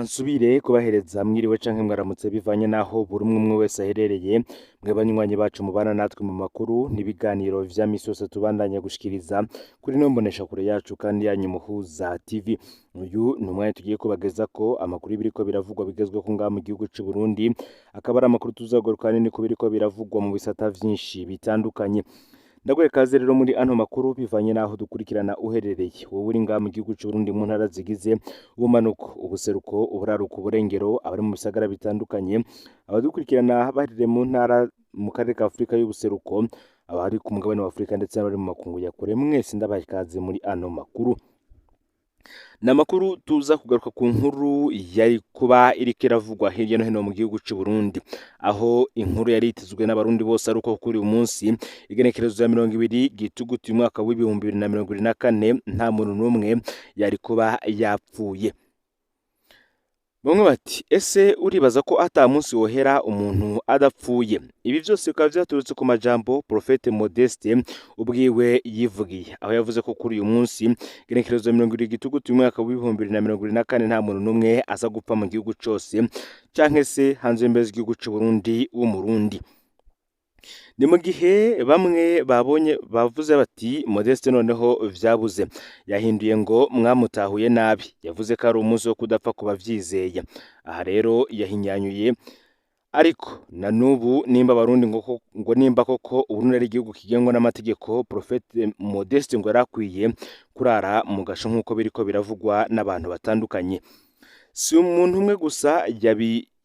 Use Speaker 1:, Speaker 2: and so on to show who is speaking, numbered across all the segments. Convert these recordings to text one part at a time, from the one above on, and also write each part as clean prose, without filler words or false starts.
Speaker 1: Nsubire kubahereza mwiriwe canke mwaramutse bivanye naho buri umwe umwe wese aherereye, mwe banywanyi bacu mubana natwe mu makuru n'ibiganiro vya misi yose tubandanya gushikiriza kuri ino mboneshakure yacu kandi yanyu Muhuza TV. Uyu ni umwanya tugiye kubagezako amakuru y'ibiriko biravugwa bigezweho ngaha mu gihugu c'u Burundi, akaba ari amakuru tuzogaruka ahanini ku biriko biravugwa mu bisata vyinshi bitandukanye. Ndaguhaye ikaze rero muri ano makuru bivanye n'aho dukurikirana uherereye, wowe uri ngaha mu gihugu c'u Burundi mu ntara zigize ubumanuko, ubuseruko, uburaruko, uburengero, abari mu bisagara bitandukanye, abadukurikirana baherereye mu ntara mu karere ka Afurika y'ubuseruko, abari ku mugabane wa Afurika ndetse n'abari mu makungu ya kure, mwese ndabaha ikaze muri ano makuru. Ni amakuru tuza kugaruka ku nkuru yari kuba iriko iravugwa hirya no hino mu gihugu c'u Burundi, aho inkuru yari yitezwe n'abarundi bose ari uko kuri uyu munsi igenekerezo ya 20 Gitugutu uyu mwaka w'2024 nta muntu n'umwe yari kuba yapfuye. Bamwe bati ese uribaza ko ata munsi wohera umuntu adapfuye? Ibi vyose bikaba vyaturutse ku majambo Prophète Modeste ubwiwe yivugiye, aho yavuze ko kuri uyu munsi igenekerezo ya 20 Gitugutu uyu mwaka w'2024 nta muntu n'umwe aza gupfa mu gihugu cose canke se hanze y'imbibe z'igihugu c'u Burundi w'umurundi. Ni mu gihe bamwe babonye bavuze bati Modeste noneho vyabuze, yahinduye ngo mwamutahuye nabi, yavuze ko ari umunsi wo kudapfa ku bavyizeye. Aha rero yahinyanyuye, ariko na n'ubu nimba abarundi ngo nimba koko Uburundi ari igihugu kigengwa n'amategeko, Prophète Modeste ngo yarakwiye kurara mu gasho nk'uko biriko biravugwa n'abantu batandukanye. Si umuntu umwe gusa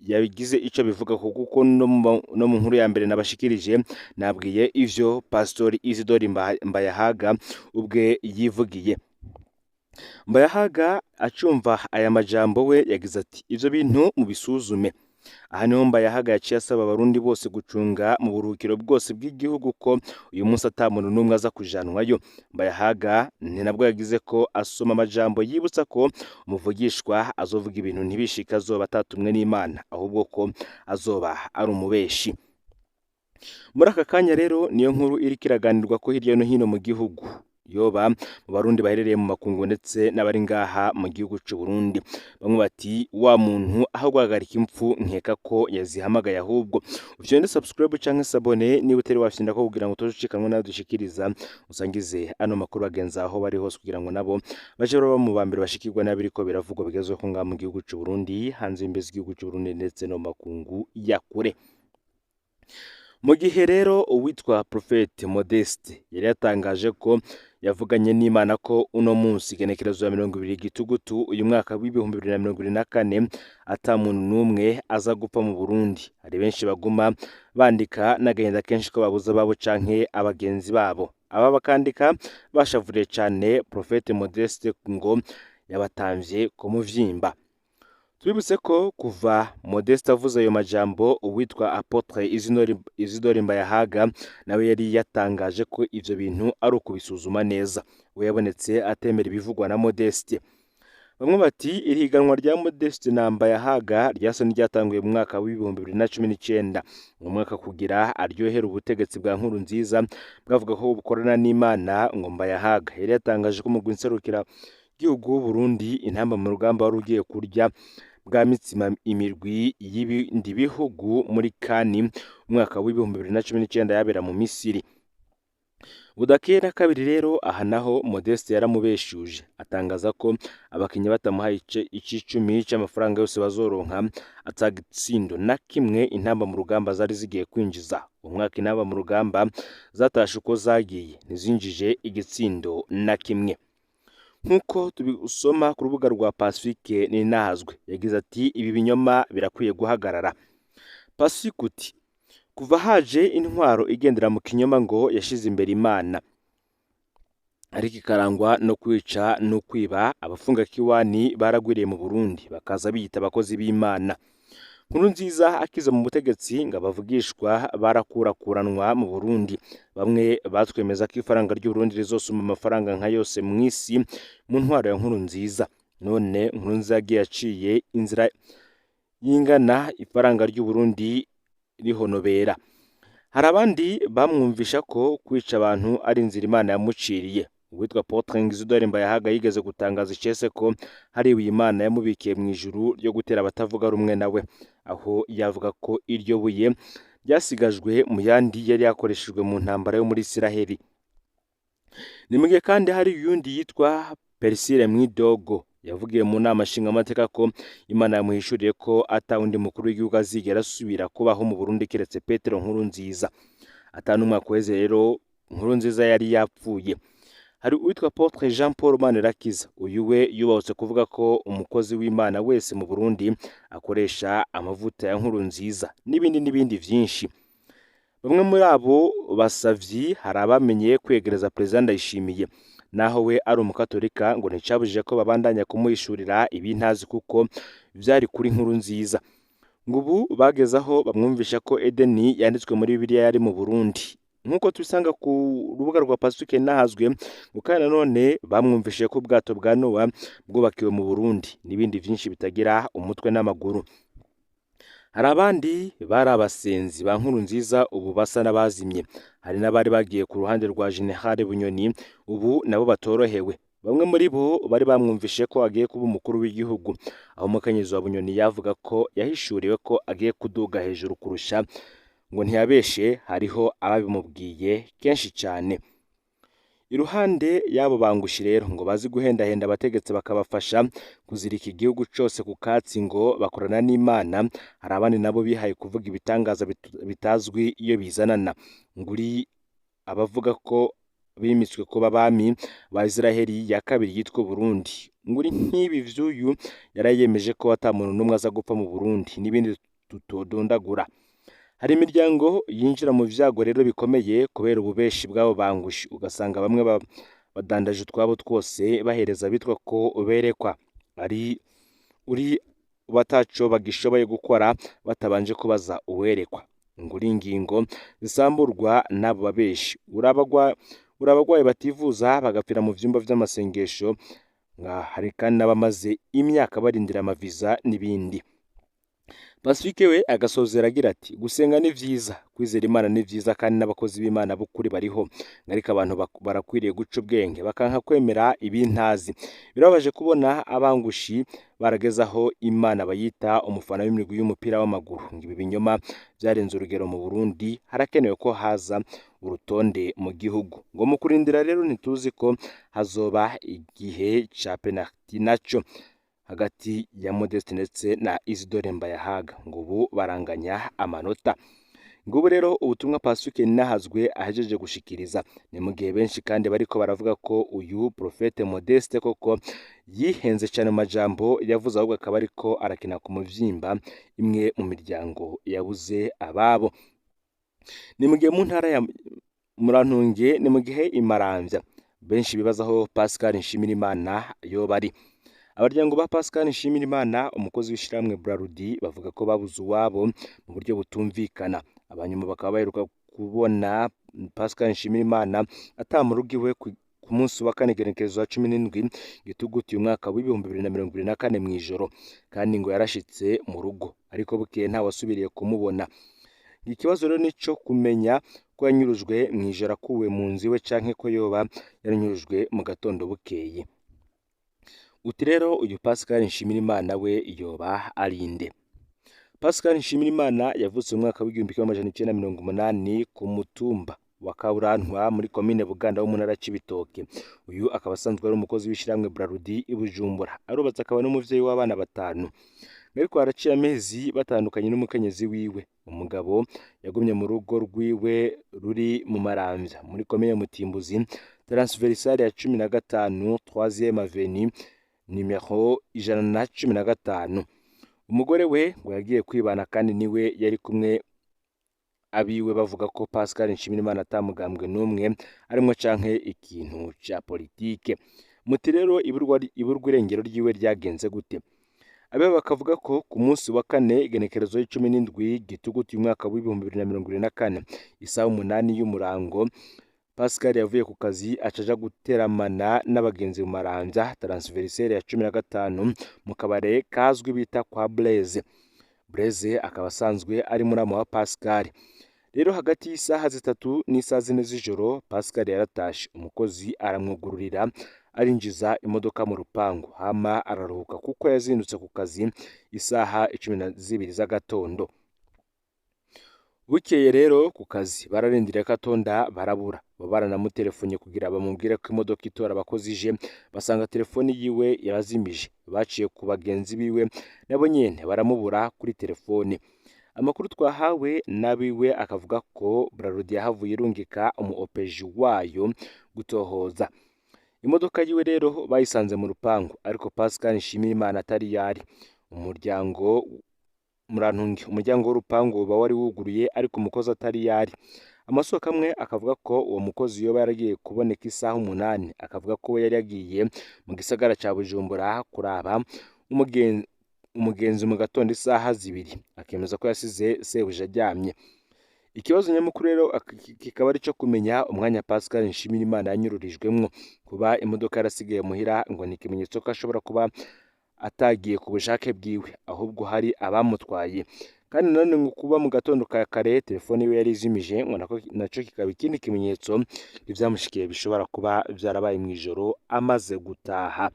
Speaker 1: yabigize ico bivuga kuko no mu nkuru ya mbere nabashikirije nabwiye ivyo Pastori Isidore Mbayahaga ubwe yivugiye. Mbayahaga acumva aya majambo we yagize ati ivyo bintu mubisuzume. Aha niho Mbayahaga yaciye asaba abarundi bose gucunga mu buruhukiro bwose bw'igihugu ko uyu munsi ata muntu n'umwe aza kujanwayo. Mbayahaga ni nabwo yagize ko asoma amajambo yibutsa ko umuvugishwa azovuga ibintu ntibishike azoba atatumwe n'Imana, ahubwo ko azoba ari umubeshi. Muri aka kanya rero niyo nkuru iriko iraganirwa ko hirya no hino mu gihugu, yoba mu barundi baherereye mu makungu ndetse n'abari ngaha mu gihugu c'u Burundi. Bamwe bati wa muntu aho guhagarika impfu nkeka ko yazihamagaye, ahubwo ufyonde subscribe canke s'abonner niba utari wafyonda ko kugira ngo utozucikanwa nayo dushikiriza, usangize ano makuru bagenzi aho bari hose kugira ngo nabo baje baba mu bambere bashikirwa n'abiriko biravugwa bigezweho ngaha mu gihugu c'u Burundi, hanze y'imbibe z'igihugu c'u Burundi ndetse no mu makungu ya kure. Mu gihe rero uwitwa Prophète Modeste yari yatangaje ko yavuganye n'Imana ko uno munsi igenekerezo ya 20 Gitugutu uyu mwaka w'2024 ata muntu n'umwe aza gupfa mu Burundi, hari benshi baguma bandika n'agahinda kenshi ko babuze ababo canke abagenzi babo. Aba bakandika bashavuriye cane Prophète Modeste ngo yabatamvye kumuvyimba. Tubibutse ko kuva Modeste avuze ayo majambo, uwitwa Apotre Isidore Mbayahaga nawe yari yatangaje ko ivyo bintu ari ukubisuzuma neza. We yabonetse atemera ibivugwa na Modeste. Bamwe bati irihiganwa rya Modeste na Mbayahaga ryasa n'iryatanguye mu mwaka w'2019, mu mwaka kugira aryohere ubutegetsi bwa Nkurunziza bwavuga ko bukorana n'Imana. Ngo Mbayahaga yari yatangaje ko umugwi nserukira gihugu w'Uburundi intamba mu rugamba wari ugiye kurya bwa mitsima imirwi y'ibindi bihugu muri kani umwaka w'2019 yabera mu Misiri. Budakeye na kabiri rero aha naho Modeste yaramubeshuje atangaza ko abakinyi batamuhaye icicumi c'amafaranga yose bazoronka atagitsindo na kimwe intamba mu rugamba zari zigiye kwinjiza. Umwaka intamba mu rugamba zatashe uko zagiye ntizinjije igitsindo na kimwe. Nk'uko tubisoma ku rubuga rwa Pacifique Ninahazwe yagize ati ibi binyoma birakwiye guhagarara. Pacifique uti kuva haje intwaro igendera mu kinyoma ngo yashize imbere Imana, ariko ikarangwa no kwica no kwiba, abafunga kiwani baragwiriye mu Burundi bakaza biyita abakozi b'Imana. Nkurunziza akiza mu butegetsi ngo abavugishwa barakurakuranwa mu Burundi, bamwe batwemeza ko ifaranga ry'Uburundi rizosuma amafaranga nka yose mw'isi mu ntwaro ya Nkurunziza. None Nkurunziza yagiye aciye inzira y'ingana ifaranga ry'Uburundi rihonobera. Hari abandi bamwumvisha ko kwica abantu ari inzira Imana yamuciriye. Uwitwa Apotre Isidore Mbayahaga yigeze gutangaza icese ko hari ibuye Imana yamubikiye mu ijuru ryo gutera abatavuga rumwe nawe, aho yavuga ko iryo buye ryasigajwe mu yandi yari yakoreshejwe mu ntambara yo muri Isiraheli. Ni mu gihe kandi hari uyundi yitwa Persile Mwidogo yavugiye mu nama nshingamateka ko Imana yamuhishuriye ko ata wundi mukuru w'igihugu azigera asubira kubaho mu Burundi keretse Petero Nkurunziza. Ata n'umwaka uheze rero Nkurunziza yari yapfuye. Hari uwitwa Apotre Jean Paul Manirakiza, uyu we yubahutse kuvuga ko umukozi w'Imana wese mu Burundi akoresha amavuta ya Nkurunziza n'ibindi n'ibindi vyinshi. Bamwe muri abo basavyi hari abamenye kwegereza Perezida Ndayishimiye, naho we ari umukatolika ngo nticabujije ko babandanya kumuhishurira ibintazi kuko vyari kuri Nkurunziza. Ngo ubu bageze aho bamwumvisha ko Edeni yanditswe muri Bibiliya yari mu Burundi, nk'uko tubisanga ku rubuga rwa Pacifique Nahazwe. Ngo kandi nanone bamwumvishije ko ubwato bwa Nowa bwubakiwe mu Burundi n'ibindi vyinshi bitagira umutwe n'amaguru. Hari abandi bari abasenzi ba Nkurunziza ubu basa n'abazimye. Hari n'abari bagiye ku ruhande rwa General Bunyoni ubu nabo batorohewe. Bamwe muri bo bari bamwumvishe ko agiye kuba umukuru w'igihugu, aho umukenyezi wa Bunyoni yavuga ko yahishuriwe ko agiye kuduga hejuru kurusha, ngo ntiyabeshe, hariho ababimubwiye kenshi cyane. Iruhande y'abo bangushi rero ngo bazi guhendahenda abategetsi bakabafasha kuzirika igihugu cose ku katsi ngo bakorana n'Imana, hari abandi nabo bihaye kuvuga ibitangaza bitazwi iyo bizanana. Nguri abavuga ko bimitswe kuba abami ba Isiraheli ya kabiri yitwa Burundi. Nguri nk'ibi vy'uyu yarayemeje ko ata muntu n'umwe aza gupfa mu Burundi n'ibindi tutodondagura. Hari imiryango yinjira mu vyago rero bikomeye kubera ububeshi bw'abo bangushi, ugasanga bamwe badandaje utwabo twose bahereza bitwa ko berekwa ari uri bataco bagishoboye gukora batabanje kubaza uwerekwa. Nguri ingingo zisamburwa n'abo babeshi, urabagwaye bativuza bagapfira mu vyumba vy'amasengesho, hari kandi n'abamaze imyaka barindira amaviza n'ibindi. Pacifique we agasozera agira ati gusenga ni vyiza, kwizera Imana ni vyiza kandi n'abakozi b'Imana b'ukuri bariho, ariko abantu barakwiriye guca ubwenge bakanka kwemera ibintazi. Birababaje kubona abangushi barageze aho Imana bayita umufana w'imigwi y'umupira w'amaguru. Ngo ibi binyoma vyarenze urugero mu Burundi, harakenewe ko haza urutonde mu gihugu. Ngo mu kurindira rero ntituzi ko hazoba igihe ca penalty naco hagati ya Modeste ndetse na Isidore Mbayahaga, ngo ubu baranganya amanota. Ngo ubu rero ubutumwa Pacifique Nahazwe ahejeje gushikiriza ni mu gihe benshi kandi bariko baravuga ko uyu Prophète Modeste koko yihenze cyane mu majambo yavuze, ahubwo akaba ariko arakina ku muvyimba imwe mu miryango yabuze ababo. Ni mu gihe mu ntara ya Murantunge, ni mu gihe Imaramvya benshi bibaza aho Pascal Nshimirimana yoba ari. Abaryango ba Pascal Nshimirimana umukozi w'ishirahamwe Brarudi bavuga ko babuze uwabo mu buryo butumvikana. Abanyuma bakaba baheruka kubona Pascal Nshimirimana ata mu rugo iwe ku munsi wa kane igenekerezo wa 17 Gituguti umwaka w'2024 mw'ijoro, kandi ngo yarashitse mu rugo ariko bukeye nta wasubiriye kumubona. Ikibazo rero nico kumenya ko yanyurujwe mw'ijoro akuwe mu nzu iwe canke ko yoba yaranyurujwe mu gatondo bukeye. Uti rero uyu Pascal Nshimirimana we yoba arinde. Pascal Nshimirimana yavutse mu mwaka w'1980 ku mutumba wa Kaburantwa muri komine Buganda wo mu ntara Cibitoke. Uyu akaba asanzwe ari umukozi w'ishirahamwe Brarudi i Bujumbura. Arubatse akaba n'umuvyeyi w'abana batanu. Ariko haraciye amezi batandukanye n'umukenyezi wiwe. Umugabo yagumye mu rugo rwiwe ruri mu Maramvya muri komine Mutimbuzi, transversale ya 15 3e avenue nimero 115. Umugore we ngo yagiye kwibana kandi niwe yari kumwe abiwe bavuga ko Pascal Nshimirimana atamugambwe n'umwe arimwo canke ikintu ca politike. Muti rero iburwa irengero ryiwe ryagenze gute? Abe bakavuga ko ku munsi wa kane igenekerezo y'17 Gituguti umwaka w'2024 isaha 8 y'umurango Pascal yavuye ku kazi acaja guteramana n'abagenzi mu Maramvya transversale ya 15 mu kabare kazwi bita kwa Blaise. Blaise akaba asanzwe ari muramu wa Pascal. Rero hagati y'isaha 3 n'isaha 4 z'ijoro Pascal yaratashe, umukozi aramwugururira arinjiza imodoka mu rupangu, hama araruhuka kuko yazindutse ku kazi isaha 12 z'agatondo. Bukeye rero ku kazi bararindiriye ko atonda barabura, baba baranamutelefone kugira bamubwire ko imodoka itora abakozi ije, basanga telefoni yiwe irazimije. Baciye ku bagenzi biwe nabo nyene baramubura kuri telefone. Amakuru twahawe n'abiwe akavuga ko Brarudi yahavuye irungika umu opeji wayo gutohoza. Imodoka yiwe rero bayisanze mu rupangu, ariko Pascal Nshimirimana atari yari. Umuryango murantunge, umuryango w'urupangu uba wari wuguruye ariko umukozi atari yari. Amasoko amwe akavuga ko uwo mukozi yoba yaragiye kuboneka isaha 8, akavuga ko we yari yagiye mu gisagara ca Bujumbura kuraba umugenzi mu gatondo isaha 2, akemeza ko yasize sebuja aryamye. Ikibazo nyamukuru rero kikaba ari cyo kumenya umwanya Pascal Nshimirimana yanyururijwemwo. Kuba imodoka yarasigaye muhira ngo ni ikimenyetso ko ashobora kuba atagiye ku bushake bwiwe, ahubwo hari abamutwaye. Kandi nanone ngo kuba mu gatondo ka kare telefone yiwe yari izimije, ngo naco kikaba ikindi kimenyetso ivyamushikiye bishobora kuba vyarabaye mw'ijoro amaze gutaha.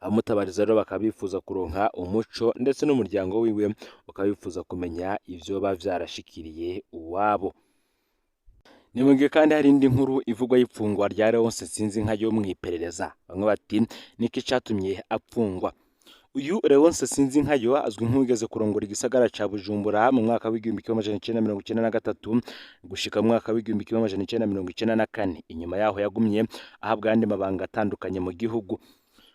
Speaker 1: Abamutabariza rero bakaba bifuza kuronka umuco, ndetse n'umuryango wiwe ukaba wifuza kumenya ivyoba vyarashikiriye uwabo. Ni mu gihe kandi hari indi nkuru ivugwa y'ipfungwa rya Leonce Sinzinkayo mw'iperereza. Bamwe bati niki catumye apfungwa? Uyu Leonce Sinzinkayo azwi nk'uwigeze kurongora igisagara ca Bujumbura mu mwaka w'1993 gushika mu mwaka w'1994. Inyuma yaho yagumye ahabwa andi mabanga atandukanye mu gihugu.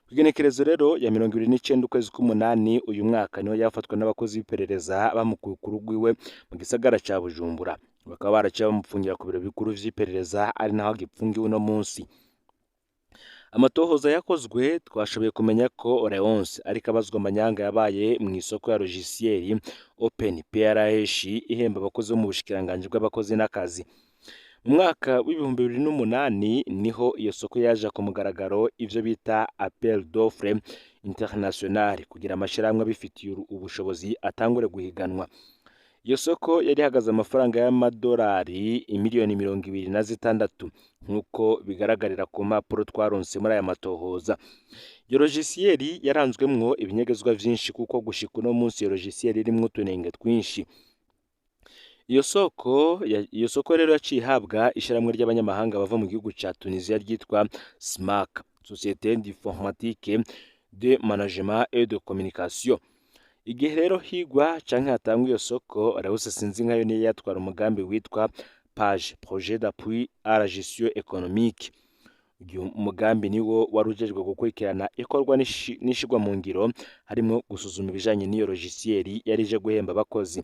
Speaker 1: Kw'igenekerezo rero ya 29 ukwezi k'umunani uyu mwaka niho yafatwa n'abakozi b'iperereza bamukuye ku rugo iwe mu gisagara ca Bujumbura, bakaba baraciye bamupfungira ku biro bikuru vy'iperereza ari naho agipfungiwe uno munsi. Amatohoza yakozwe twashoboye kumenya ko Leonce ariko abazwa amanyanga yabaye mu isoko ya logiciel Open PRH ihemba abakozi bo mu bushikiranganji bw'abakozi n'akazi. Mu mwaka w'2008 niho iyo soko yaja ku mugaragaro ivyo bita appel d'offre international, kugira amashirahamwe abifitiye ubushobozi atangure guhiganwa. Iyo soko yari ihagaze amafaranga y'amadolari imiliyoni 26 nk'uko bigaragarira ku mpapuro twaronse muri aya matohoza. Iyo logiciel yaranzwemwo ibinyegezwa vyinshi kuko gushika uno munsi iyo logiciel irimwo utunenge twinshi. Iyo soko rero yaciye ihabwa ishirahamwe ry'abanyamahanga bava mu gihugu ca Tunisia ryitwa SMAC, Société d'informatique de management et de communication. Igihe rero higwa canke hatangwa iyo soko, Leonce Sinzinkayo niyo yatwara umugambi witwa PAGE, Projet d'appui à la gestion économique. Uyu mugambi niwo wari ujejwe gukurikirana ikorwa n'ishirwa mu ngiro, harimwo gusuzuma ibijanye n'iyo logiciel yari ije guhemba abakozi.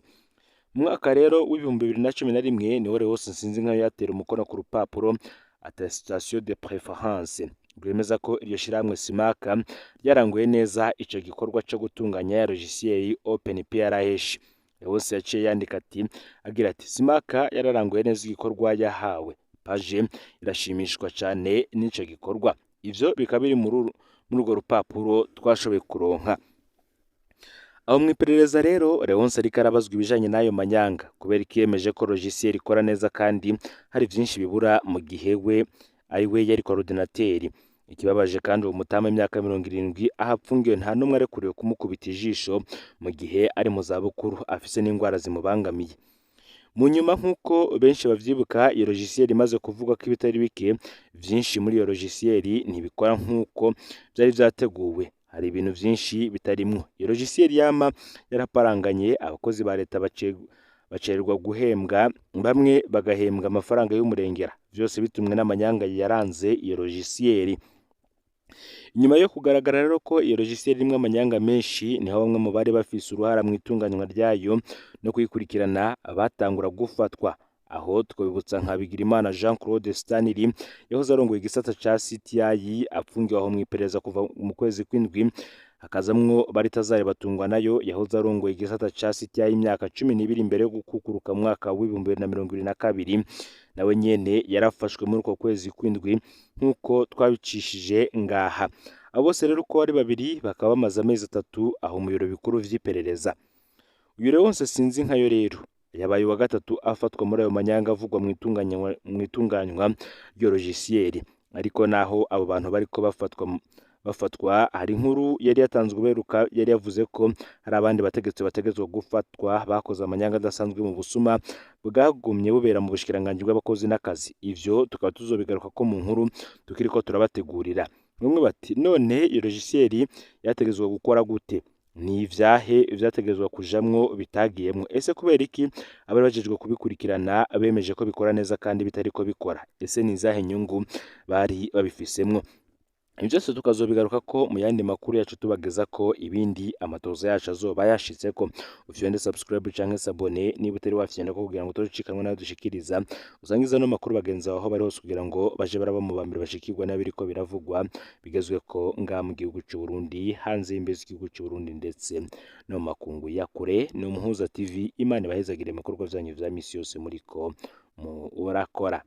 Speaker 1: Mu mwaka rero w'2011 niho Leonce Sinzinkayo yatera umukono ku rupapuro attestation de préférence rwemeza ko iryo shirahamwe SMAC ryaranguye neza ico gikorwa co gutunganya ya logiciel Open PRH. Leonce yaciye yandika ati agira ati SMAC yararanguye neza igikorwa yahawe, PAGE irashimishwa cane n'ico gikorwa. Ivyo bikaba biri muri urwo rupapuro twashoboye kuronka. Aho mw'iperereza rero Leonce ariko arabazwa ibijanye n'ayo manyanga kubera ko yemeje ko logiciel ikora neza kandi hari vyinshi bibura mu gihe we ari we yari coordinateur. Ikibabaje kandi uwo mutama imyaka 70 aho apfungiwe nta n'umwe arekuriwe kumukubita ijisho mu gihe ari mu zabukuru afise n'ingwara zimubangamiye. Mu nyuma nk'uko benshi bavyibuka, iyo logiciel imaze kuvuga ko ibitari bike vyinshi muri iyo logiciel ntibikora nk'uko vyari vyateguwe. Hari ibintu vyinshi bitarimwo. Iyo logiciel yama yaraparanganye, abakozi ba leta bacererwa guhembwa, bamwe bagahembwa amafaranga y'umurengera, vyose bitumwe n'amanyanga yaranze iyo logiciel. Inyuma yo kugaragara rero ko iyo logiciel irimwo amanyanga menshi, niho bamwe mu bari bafise uruhara mu itunganywa ryayo no kuyikurikirana batangura gufatwa. Aho twibutsa nka Bigirimana Jean Claude Stanley yahoze arongoye igisata ca CTI, apfungiwe aho mw'iperereza kuva mu kwezi kw'indwi, hakazamwo Baritazari Batungwa nayo yahoze arongoye igisata ca CTI imyaka 12 imbere yo gukukuruka mu mwaka w'2022, nawe nyene yarafashwe muri uko kwezi kw'indwi nk'uko twabicishije ngaha. Abo bose rero uko ari babiri bakaba bamaze amezi 3 aho mu biro bikuru vy'iperereza. Uyu Leonce Sinzinkayo rero Yabaye uwa gatatu afatwa muri ayo manyanga avugwa mu itunganywa ry'iyo logiciel. Ariko naho abo bantu bariko bafatwa, hari inkuru yari yatanzwe uberuka yari yavuze ko hari abandi bategetsi bategetswe gufatwa bakoze amanyanga adasanzwe mu busuma bwagumye bubera mu bushikiranganji bw'abakozi n'akazi. Ivyo tukaba tuzobigaruka ko mu nkuru tukiriko turabategurira. Bamwe bati none iyo logiciel yategetswe gukora gute? Ni ivyahe vyategezwa kujamwo bitagiyemwo? Ese kubera iki abari bajejwe kubikurikirana bemeje ko bikora neza kandi bitariko bikora? Ese ni izahe nyungu bari babifisemwo? Ibyo byose tukazobigaruka ko mu yandi makuru yacu tubageza ko ibindi amatoza yacu azoba yashitseko. Ufyonde subscribe canke s'abonner niba utari wafyonda ko kugira ngo utocikanwe nayo dushikiriza. Usangiza no makuru bagenzi bawe aho bari hose kugira ngo baje baraba mu bambere bashikirwa n'abiriko biravugwa bigezweko ngaha mu gihugu c'u Burundi, hanze y'imbizi z'igihugu c'u Burundi ndetse no mu makungu ya kure. Ni Umuhuza TV, Imana ibahezagire mu bikorwa vyanyu vya misi yose muriko murakora.